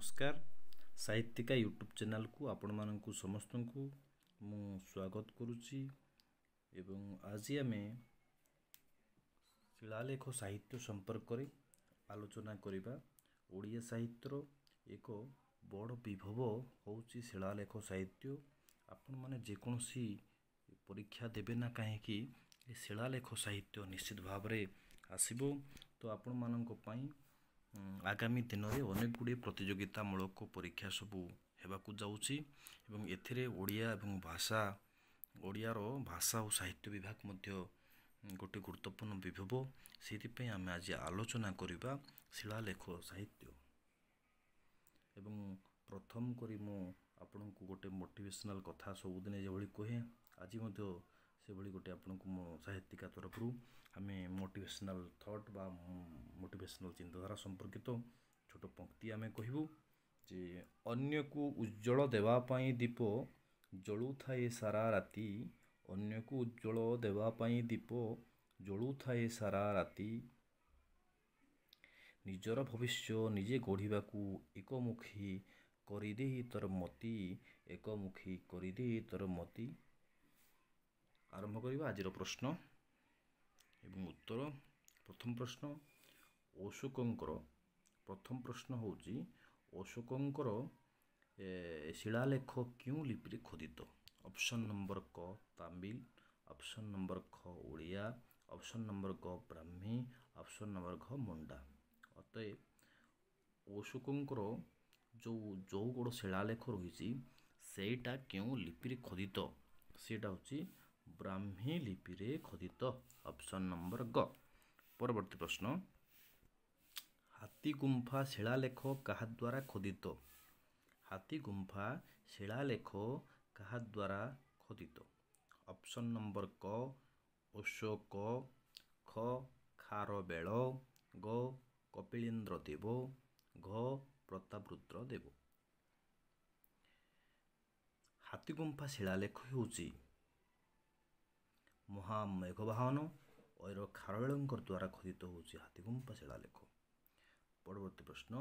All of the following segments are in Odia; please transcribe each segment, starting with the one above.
ନମସ୍କାର, ସାହିତ୍ୟିକା ୟୁଟ୍ୟୁବ୍ ଚ୍ୟାନେଲକୁ ଆପଣମାନଙ୍କୁ ସମସ୍ତଙ୍କୁ ମୁଁ ସ୍ୱାଗତ କରୁଛି ଏବଂ ଆଜି ଆମେ ଶିଳାଲେଖ ସାହିତ୍ୟ ସମ୍ପର୍କରେ ଆଲୋଚନା କରିବା। ଓଡ଼ିଆ ସାହିତ୍ୟର ଏକ ବଡ଼ ବିଭବ ହେଉଛି ଶିଳାଲେଖ ସାହିତ୍ୟ। ଆପଣମାନେ ଯେକୌଣସି ପରୀକ୍ଷା ଦେବେ ନା କାହିଁକି, ଏ ଶିଳାଲେଖ ସାହିତ୍ୟ ନିଶ୍ଚିତ ଭାବରେ ଆସିବ। ତ ଆପଣମାନଙ୍କ ପାଇଁ ଆଗାମୀ ଦିନରେ ଅନେକ ଗୁଡ଼ିଏ ପ୍ରତିଯୋଗିତାମୂଳକ ପରୀକ୍ଷା ସବୁ ହେବାକୁ ଯାଉଛି ଏବଂ ଏଥିରେ ଓଡ଼ିଆ ଏବଂ ଭାଷା, ଓଡ଼ିଆର ଭାଷା ଓ ସାହିତ୍ୟ ବିଭାଗ ମଧ୍ୟ ଗୋଟେ ଗୁରୁତ୍ୱପୂର୍ଣ୍ଣ ବିଭବ। ସେଇଥିପାଇଁ ଆମେ ଆଜି ଆଲୋଚନା କରିବା ଶିଳାଲେଖ ସାହିତ୍ୟ। ଏବଂ ପ୍ରଥମ କରି ମୁଁ ଆପଣଙ୍କୁ ଗୋଟେ ମୋଟିଭେସନାଲ୍ କଥା ସବୁଦିନେ ଯେଭଳି କୁହେ, ଆଜି ମଧ୍ୟ ସେଭଳି ଗୋଟେ ଆପଣଙ୍କୁ ମୋ ସାହିତ୍ୟିକା ତରଫରୁ ଆମେ ମୋଟିଭେସନାଲ୍ ଥଟ୍ ବା ମୋଟିଭେସନାଲ୍ ଚିନ୍ତାଧାରା ସମ୍ପର୍କିତ ଛୋଟ ପଙ୍କ୍ତି ଆମେ କହିବୁ ଯେ, ଅନ୍ୟକୁ ଉଜ୍ଜଳ ଦେବା ପାଇଁ ଦୀପ ଜଳୁଥାଏ ସାରା ରାତି, ଅନ୍ୟକୁ ଉଜ୍ଜଳ ଦେବା ପାଇଁ ଦୀପ ଜଳୁଥାଏ ସାରା ରାତି, ନିଜର ଭବିଷ୍ୟ ନିଜେ ଗଢ଼ିବାକୁ ଏକମୁଖୀ କରିଦେଇ ତୋର ମତି, ଏକମୁଖୀ କରିଦେଇ ତୋର ମତି। ଆରମ୍ଭ କରିବା ଆଜିର ପ୍ରଶ୍ନ ଏବଂ ଉତ୍ତର। ପ୍ରଥମ ପ୍ରଶ୍ନ ଅଶୋକଙ୍କର, ପ୍ରଥମ ପ୍ରଶ୍ନ ହେଉଛି ଅଶୋକଙ୍କର ଶିଳାଲେଖ କେଉଁ ଲିପିରେ ଖୋଦିତ? ଅପସନ୍ ନମ୍ବର କ ତାମିଲ, ଅପସନ୍ ନମ୍ବର ଖ ଓଡ଼ିଆ, ଅପସନ୍ ନମ୍ବର ଗ ବ୍ରାହ୍ମୀ, ଅପସନ୍ ନମ୍ବର ଘ ମୁଣ୍ଡା। ଅତଏବ ଅଶୋକଙ୍କର ଯେଉଁ ଜଉଗଡ଼ ଶିଳାଲେଖ ରହିଛି, ସେଇଟା କେଉଁ ଲିପିରେ ଖୋଦିତ? ସେଇଟା ହେଉଛି ବ୍ରାହ୍ମୀ ଲିପିରେ ଖୋଦିତ, ଅପସନ୍ ନମ୍ବର ଗ। ପରବର୍ତ୍ତୀ ପ୍ରଶ୍ନ, ହାତୀ ଗୁମ୍ଫା ଶିଳାଲେଖ କାହା ଦ୍ୱାରା ଖୋଦିତ? ହାତୀ ଗୁମ୍ଫା ଶିଳାଲେଖ କାହା ଦ୍ୱାରା ଖୋଦିତ? ଅପସନ୍ ନମ୍ବର କ ଅଶୋକ, ଖ ଖାରବେଳ, ଗ କପିଳେନ୍ଦ୍ର ଦେବ, ଘ ପ୍ରତାପରୁଦ୍ର ଦେବ। ହାତୀଗୁମ୍ଫା ଶିଳାଲେଖ ହେଉଛି ମହାମେଘବାହନ ଐର ଖାରବେଳଙ୍କ ଦ୍ୱାରା ଖୋଦିତ ହେଉଛି ହାତୀଗୁମ୍ଫା ଶିଳାଲେଖ। ପରବର୍ତ୍ତୀ ପ୍ରଶ୍ନ,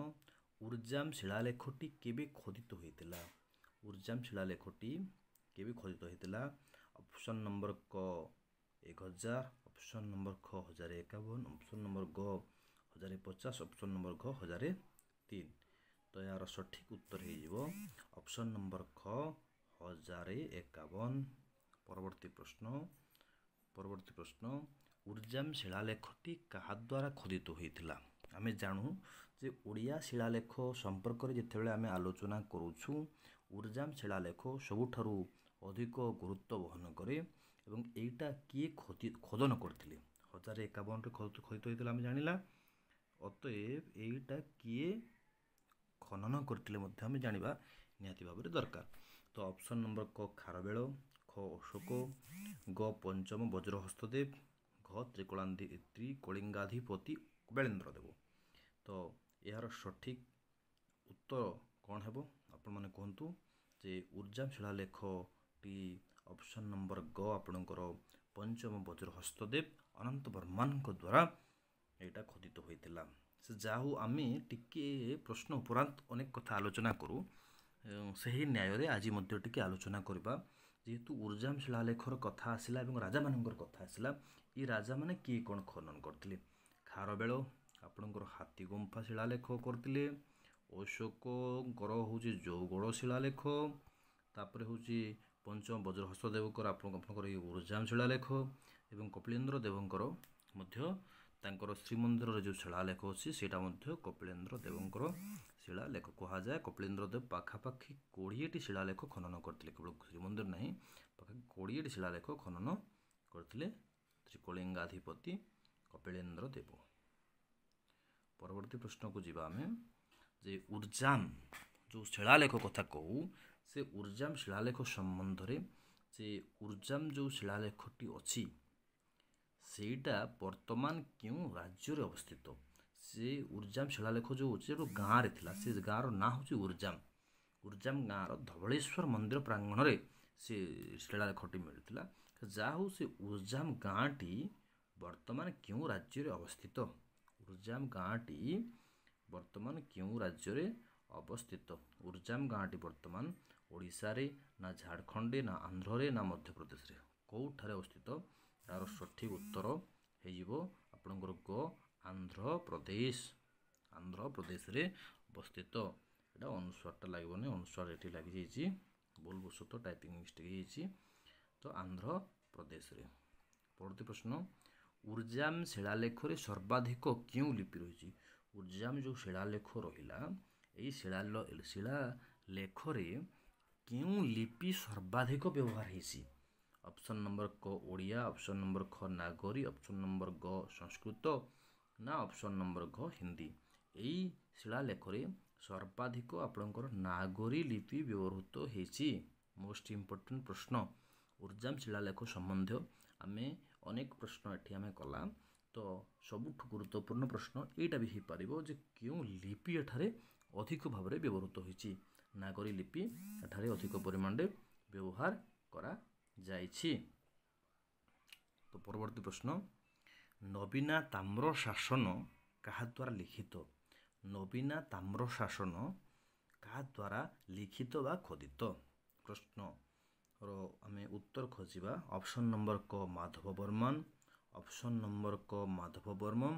ଉର୍ଜାମ ଶିଳାଲେଖଟି କେବେ ଖୋଦିତ ହୋଇଥିଲା? ଉର୍ଜାମ ଶିଳାଲେଖଟି କେବେ ଖୋଦିତ ହୋଇଥିଲା? ଅପସନ୍ ନମ୍ବର କ 1000, ଅପସନ୍ ନମ୍ବର ଖ 1051, ଅପସନ୍ ନମ୍ବର ଗ 1050, ଅପସନ୍ ନମ୍ବର ଘ 1003। ତ ଏହାର ସଠିକ୍ ଉତ୍ତର ହେଇଯିବ ଅପସନ୍ ନମ୍ବର ଖ 1051। ପରବର୍ତ୍ତୀ ପ୍ରଶ୍ନ, ପରବର୍ତ୍ତୀ ପ୍ରଶ୍ନ, ଉର୍ଜାମ ଶିଳାଲେଖଟି କାହା ଦ୍ୱାରା ଖୋଦିତ ହୋଇଥିଲା? ଆମେ ଜାଣୁ ଯେ ଓଡ଼ିଆ ଶିଳାଲେଖ ସମ୍ପର୍କରେ ଯେତେବେଳେ ଆମେ ଆଲୋଚନା କରୁଛୁ, ଉର୍ଜାମ ଶିଳାଲେଖ ସବୁଠାରୁ ଅଧିକ ଗୁରୁତ୍ୱ ବହନ କରେ। ଏବଂ ଏଇଟା କିଏ ଖୋଦନ କରିଥିଲେ? 1051ରେ ଖୋଦିତ ହୋଇଥିଲା ଆମେ ଜାଣିଲା। ଅତଏବ ଏଇଟା କିଏ ଖନନ କରିଥିଲେ ମଧ୍ୟ ଆମେ ଜାଣିବା ନିହାତି ଭାବରେ ଦରକାର। ତ ଅପସନ୍ ନମ୍ବର କ ଖାରବେଳ, ଖ ଅଶୋକ, ଗ ପଞ୍ଚମ ବଜ୍ରହସ୍ତଦେବ, ଘ ତ୍ରିକଳାନ୍ଧି ତ୍ରିକଳିଙ୍ଗାଧିପତି କପିଳେନ୍ଦ୍ର ଦେବ। ତ ଏହାର ସଠିକ୍ ଉତ୍ତର କ'ଣ ହେବ ଆପଣମାନେ କୁହନ୍ତୁ ଯେ ଉର୍ଜାମ ଶିଳାଲେଖଟି ଅପସନ୍ ନମ୍ବର ଗ ଆପଣଙ୍କର ପଞ୍ଚମ ବଜ୍ରହସ୍ତଦେବ ଅନନ୍ତ ବର୍ମାନଙ୍କ ଦ୍ୱାରା ଏଇଟା ଖୋଦିତ ହୋଇଥିଲା। ସେ ଯାହା ହଉ, ଆମେ ଟିକେ ପ୍ରଶ୍ନ ଉପରାନ୍ତ ଅନେକ କଥା ଆଲୋଚନା କରୁ, ସେହି ନ୍ୟାୟରେ ଆଜି ମଧ୍ୟ ଟିକେ ଆଲୋଚନା କରିବା। ଯେହେତୁ ଉର୍ଜାମ ଶିଳାଲେଖର କଥା ଆସିଲା ଏବଂ ରାଜାମାନଙ୍କର କଥା ଆସିଲା, ଏ ରାଜାମାନେ କିଏ କ'ଣ ଖନନ କରିଥିଲେ? ଖାରବେଳ ଆପଣଙ୍କର ହାତୀ ଗୁମ୍ଫା ଶିଳାଲେଖ କରିଥିଲେ, ଅଶୋକଙ୍କର ହେଉଛି ଜଉଗଡ଼ ଶିଳାଲେଖ, ତାପରେ ହେଉଛି ପଞ୍ଚମ ବଜ୍ରହସ୍ତ ଦେବଙ୍କର ଆପଣଙ୍କର ଏଇ ଉର୍ଜାମ ଶିଳାଲେଖ, ଏବଂ କପିଳେନ୍ଦ୍ର ଦେବଙ୍କର ମଧ୍ୟ ତାଙ୍କର ଶ୍ରୀମନ୍ଦିରରେ ଯେଉଁ ଶିଳାଲେଖ ଅଛି ସେଇଟା ମଧ୍ୟ କପିଳେନ୍ଦ୍ର ଦେବଙ୍କର ଶିଳାଲେଖ କୁହାଯାଏ। କପିଳେନ୍ଦ୍ର ଦେବ ପାଖାପାଖି 20ଟି ଶିଳାଲେଖ ଖନନ କରିଥିଲେ, କେବଳ ଶ୍ରୀମନ୍ଦିର ନାହିଁ, ପାଖାପାଖି 20ଟି ଶିଳାଲେଖ ଖନନ କରିଥିଲେ ତ୍ରିକଳିଙ୍ଗାଧିପତି କପିଳେନ୍ଦ୍ର ଦେବ। ପରବର୍ତ୍ତୀ ପ୍ରଶ୍ନକୁ ଯିବା ଆମେ ଯେ ଉର୍ଜାମ ଯେଉଁ ଶିଳାଲେଖ କଥା କହୁ, ସେ ଉର୍ଜାମ ଶିଳାଲେଖ ସମ୍ବନ୍ଧରେ ଯେ ଉର୍ଜାମ ଯେଉଁ ଶିଳାଲେଖଟି ଅଛି ସେଇଟା ବର୍ତ୍ତମାନ କେଉଁ ରାଜ୍ୟରେ ଅବସ୍ଥିତ? ସେ ଉର୍ଜାମ ଶିଳାଲେଖ ଯେଉଁ ଅଛି ଗୋଟେ ଗାଁରେ ଥିଲା, ସେ ଗାଁର ନାଁ ହେଉଛି ଉର୍ଜାମ। ଉର୍ଜାମ ଗାଁର ଧବଳେଶ୍ୱର ମନ୍ଦିର ପ୍ରାଙ୍ଗଣରେ ସେ ଶିଳାଲେଖଟି ମିଳିଥିଲା। ଯାହା ହଉ, ସେ ଉର୍ଜାମ ଗାଁଟି ବର୍ତ୍ତମାନ କେଉଁ ରାଜ୍ୟରେ ଅବସ୍ଥିତ? ଉର୍ଜାମ ଗାଁଟି ବର୍ତ୍ତମାନ କେଉଁ ରାଜ୍ୟରେ ଅବସ୍ଥିତ? ଉର୍ଜାମ ଗାଁଟି ବର୍ତ୍ତମାନ ଓଡ଼ିଶାରେ ନା ଝାଡ଼ଖଣ୍ଡରେ ନା ଆନ୍ଧ୍ରରେ ନା ମଧ୍ୟପ୍ରଦେଶରେ, କେଉଁଠାରେ ଅବସ୍ଥିତ? ଏହାର ସଠିକ୍ ଉତ୍ତର ହେଇଯିବ ଆପଣଙ୍କର ଗ, ଆନ୍ଧ୍ରପ୍ରଦେଶ। ଆନ୍ଧ୍ରପ୍ରଦେଶରେ ଅବସ୍ଥିତ। ଏଇଟା ଅନୁସ୍ୱାରଟା ଲାଗିବନି, ଅନୁସ୍ୱାର ଏଠି ଲାଗିଯାଇଛି, ଭୁଲ ବଶତଃ ଟାଇପିଂ ମିଷ୍ଟେକ୍ ହେଇଯାଇଛି। ତ ଆନ୍ଧ୍ରପ୍ରଦେଶରେ। ପରବର୍ତ୍ତୀ ପ୍ରଶ୍ନ, ଉର୍ଜାମ ଶିଳାଲେଖରେ ସର୍ବାଧିକ କେଉଁ ଲିପି ରହିଛି? ଉର୍ଜାମ ଯେଉଁ ଶିଳାଲେଖ ରହିଲା, ଏଇ ଶିଳାଲେଖରେ କେଉଁ ଲିପି ସର୍ବାଧିକ ବ୍ୟବହାର ହେଇଛି? ଅପସନ୍ ନମ୍ବର କ ଓଡ଼ିଆ, ଅପସନ୍ ନମ୍ବର ଖ ନାଗରୀ, ଅପସନ୍ ନମ୍ବର ଗ ସଂସ୍କୃତ ନା ଅପସନ୍ ନମ୍ବର ଘ ହିନ୍ଦୀ। ଏଇ ଶିଳାଲେଖରେ ସର୍ବାଧିକ ଆପଣଙ୍କର ନାଗରୀ ଲିପି ବ୍ୟବହୃତ ହେଇଛି। ମୋଷ୍ଟ ଇମ୍ପୋର୍ଟାଣ୍ଟ ପ୍ରଶ୍ନ, ଉର୍ଜାମ ଶିଳାଲେଖ ସମ୍ବନ୍ଧୀୟ ଆମେ ଅନେକ ପ୍ରଶ୍ନ ଏଠି ଆମେ କଲା। ତ ସବୁଠୁ ଗୁରୁତ୍ୱପୂର୍ଣ୍ଣ ପ୍ରଶ୍ନ ଏଇଟା ବି ହେଇପାରିବ ଯେ କେଉଁ ଲିପି ଏଠାରେ ଅଧିକ ଭାବରେ ବ୍ୟବହୃତ ହୋଇଛି। ନାଗରୀ ଲିପି ଏଠାରେ ଅଧିକ ପରିମାଣରେ ବ୍ୟବହାର କରାଯାଇଛି। ତ ପରବର୍ତ୍ତୀ ପ୍ରଶ୍ନ, ନବୀନା ତାମ୍ର ଶାସନ କାହା ଦ୍ୱାରା ଲିଖିତ? ନବୀନା ତାମ୍ର ଶାସନ କାହା ଦ୍ୱାରା ଲିଖିତ ବା ଖୋଦିତ? ପ୍ରଶ୍ନର ଆମେ ଉତ୍ତର ଖୋଜିବା। ଅପସନ୍ ନମ୍ବର କ ମାଧବ ବର୍ମନ, ଅପସନ୍ ନମ୍ବର କ ମାଧବ ବର୍ମନ,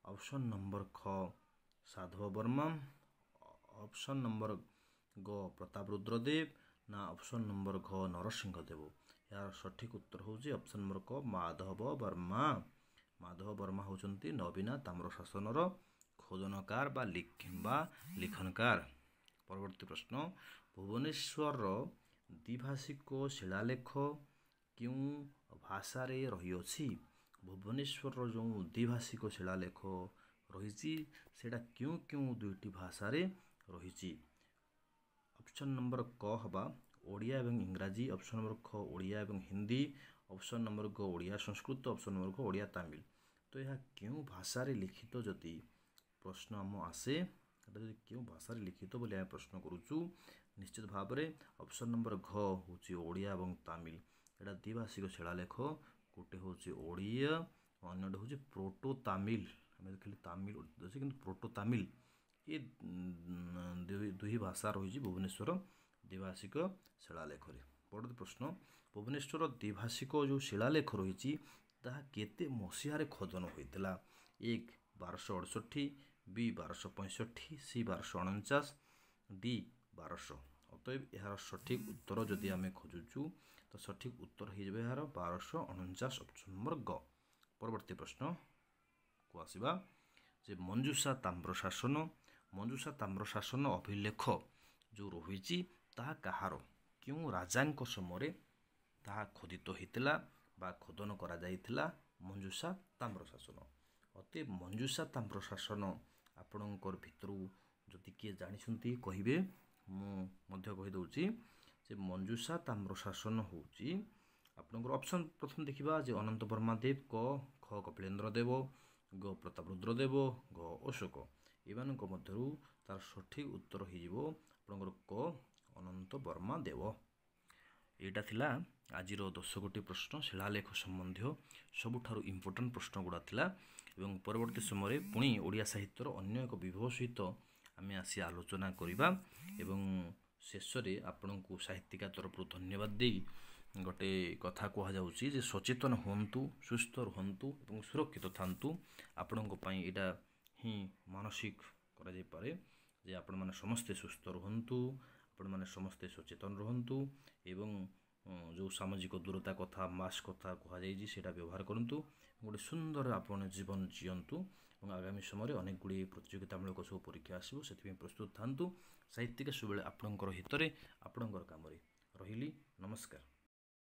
ଅପସନ୍ ନମ୍ବର ଖ ସାଧବ ବର୍ମନ, ଅପସନ୍ ନମ୍ବର ଗ ପ୍ରତାପରୁଦ୍ରଦେବ ନା ଅପସନ୍ ନମ୍ବର ଘ ନରସିଂହ ଦେବ। ଏହାର ସଠିକ୍ ଉତ୍ତର ହେଉଛି ଅପସନ୍ ନମ୍ବର କ ମାଧବ ବର୍ମା। ମାଧବ ବର୍ମା ହେଉଛନ୍ତି ନବୀନା ତାମ୍ର ଶାସନର ଖୋଦନକାର ବା ଲିଖନକାର। ପରବର୍ତ୍ତୀ ପ୍ରଶ୍ନ, ଭୁବନେଶ୍ୱରର ଦ୍ୱିଭାଷିକ ଶିଳାଲେଖ କେଉଁ ଭାଷାରେ ରହିଅଛି? ଭୁବନେଶ୍ୱରର ଯେଉଁ ଦ୍ୱିଭାଷିକ ଶିଳାଲେଖ ରହିଛି ସେଇଟା କେଉଁ କେଉଁ ଦୁଇଟି ଭାଷାରେ ରହିଛି? ଅପସନ୍ ନମ୍ବର କ ହେବା ଓଡ଼ିଆ ଏବଂ ଇଂରାଜୀ, ଅପସନ୍ ନମ୍ବର ଖ ଓଡ଼ିଆ ଏବଂ ହିନ୍ଦୀ, ଅପସନ୍ ନମ୍ବର ଗ ଓଡ଼ିଆ ସଂସ୍କୃତ, ଅପସନ୍ ନମ୍ବର ଘ ଓଡ଼ିଆ ତାମିଲ। ତ ଏହା କେଉଁ ଭାଷାରେ ଲିଖିତ ଯଦି ପ୍ରଶ୍ନ ଆମ ଆସେ, ଏଟା ଯଦି କେଉଁ ଭାଷାରେ ଲିଖିତ ବୋଲି ଆମେ ପ୍ରଶ୍ନ କରୁଛୁ, ନିଶ୍ଚିତ ଭାବରେ ଅପସନ୍ ନମ୍ବର ଘ ହେଉଛି ଓଡ଼ିଆ ଏବଂ ତାମିଲ। ଏଇଟା ଦ୍ୱିଭାଷିକ ଶିଳାଲେଖ, ଗୋଟେ ହେଉଛି ଓଡ଼ିଆ, ଅନ୍ୟଟି ହେଉଛି ପ୍ରୋଟୋ ତାମିଲ। ଆମେ ଖାଲି ତାମିଲ ଅଛି କିନ୍ତୁ ପ୍ରୋଟୋ ତାମିଲ, ଏ ଦୁଇ ଭାଷା ରହିଛି ଭୁବନେଶ୍ୱର ଦ୍ୱିଭାଷିକ ଶିଳାଲେଖରେ। ପରବର୍ତ୍ତୀ ପ୍ରଶ୍ନ, ଭୁବନେଶ୍ୱର ଦ୍ୱିଭାଷିକ ଯେଉଁ ଶିଳାଲେଖ ରହିଛି ତାହା କେତେ ମସିହାରେ ଖୋଦନ ହୋଇଥିଲା? 1 1268, ବି 1265, ସି 1249, ଡି 1200। ଅତଏବ ଏହାର ସଠିକ୍ ଉତ୍ତର ଯଦି ଆମେ ଖୋଜୁଛୁ ତ ସଠିକ୍ ଉତ୍ତର ହେଇଯିବ ଏହାର 1249, ଅପସନ୍ ନମ୍ବର ଗ। ପରବର୍ତ୍ତୀ ପ୍ରଶ୍ନକୁ ଆସିବା ଯେ ମଞ୍ଜୁଷା ତାମ୍ର ଶାସନ, ମଞ୍ଜୁଷା ତାମ୍ର ଶାସନ ଅଭିଲେଖ ଯେଉଁ ରହିଛି ତାହା କାହାର, କେଉଁ ରାଜାଙ୍କ ସମୟରେ ତାହା ଖୋଦିତ ହୋଇଥିଲା ବା ଖୋଦନ କରାଯାଇଥିଲା ମଞ୍ଜୁଷା ତାମ୍ର ଶାସନ? ଅତଏବ ମଞ୍ଜୁଷା ତାମ୍ର ଶାସନ ଆପଣଙ୍କର ଭିତରୁ ଯଦି କିଏ ଜାଣିଛନ୍ତି କହିବେ, ମୁଁ ମଧ୍ୟ କହିଦେଉଛି ଯେ ମଞ୍ଜୁଷା ତାମ୍ର ଶାସନ ହେଉଛି ଆପଣଙ୍କର ଅପସନ୍ ପ୍ରଥମେ ଦେଖିବା ଯେ ଅନନ୍ତ ବର୍ମା ଦେବ, କ ଖ କପିଳେନ୍ଦ୍ର ଦେବ, ଗ ପ୍ରତାପରୁଦ୍ର ଦେବ, ଘ ଅଶୋକ। ଏମାନଙ୍କ ମଧ୍ୟରୁ ତାର ସଠିକ୍ ଉତ୍ତର ହେଇଯିବ ଆପଣଙ୍କର କ ଅନନ୍ତ ବର୍ମା ଦେବ। ଏଇଟା ଥିଲା ଆଜିର 10 ଗୋଟି ପ୍ରଶ୍ନ, ଶିଳାଲେଖ ସମ୍ବନ୍ଧୀୟ ସବୁଠାରୁ ଇମ୍ପୋର୍ଟାଣ୍ଟ ପ୍ରଶ୍ନ ଗୁଡ଼ା ଥିଲା। ଏବଂ ପରବର୍ତ୍ତୀ ସମୟରେ ପୁଣି ଓଡ଼ିଆ ସାହିତ୍ୟର ଅନ୍ୟ ଏକ ବିଭବ ସହିତ ଆମେ ଆସି ଆଲୋଚନା କରିବା। ଏବଂ ଶେଷରେ ଆପଣଙ୍କୁ ସାହିତ୍ୟିକା ତରଫରୁ ଧନ୍ୟବାଦ ଦେଇ ଗୋଟେ କଥା କୁହାଯାଉଛି ଯେ ସଚେତନ ହୁଅନ୍ତୁ, ସୁସ୍ଥ ରୁହନ୍ତୁ ଏବଂ ସୁରକ୍ଷିତ ଥାନ୍ତୁ। ଆପଣଙ୍କ ପାଇଁ ଏଇଟା ହିଁ ମାନସିକ କରାଯାଇପାରେ ଯେ ଆପଣମାନେ ସମସ୍ତେ ସୁସ୍ଥ ରୁହନ୍ତୁ, ଆପଣମାନେ ସମସ୍ତେ ସଚେତନ ରୁହନ୍ତୁ ଏବଂ ଯେଉଁ ସାମାଜିକ ଦୂରତା କଥା, ମାସ୍କ କଥା କୁହାଯାଇଛି ସେଇଟା ବ୍ୟବହାର କରନ୍ତୁ। ଗୋଟେ ସୁନ୍ଦର ଆପଣ ଜୀବନ ଜିଅନ୍ତୁ ଏବଂ ଆଗାମୀ ସମୟରେ ଅନେକ ଗୁଡ଼ିଏ ପ୍ରତିଯୋଗିତାମୂଳକ ସବୁ ପରୀକ୍ଷା ଆସିବ, ସେଥିପାଇଁ ପ୍ରସ୍ତୁତ ଥାନ୍ତୁ। ସାହିତ୍ୟିକ ସବୁବେଳେ ଆପଣଙ୍କର ହିତରେ, ଆପଣଙ୍କର କାମରେ ରହିଲି। ନମସ୍କାର।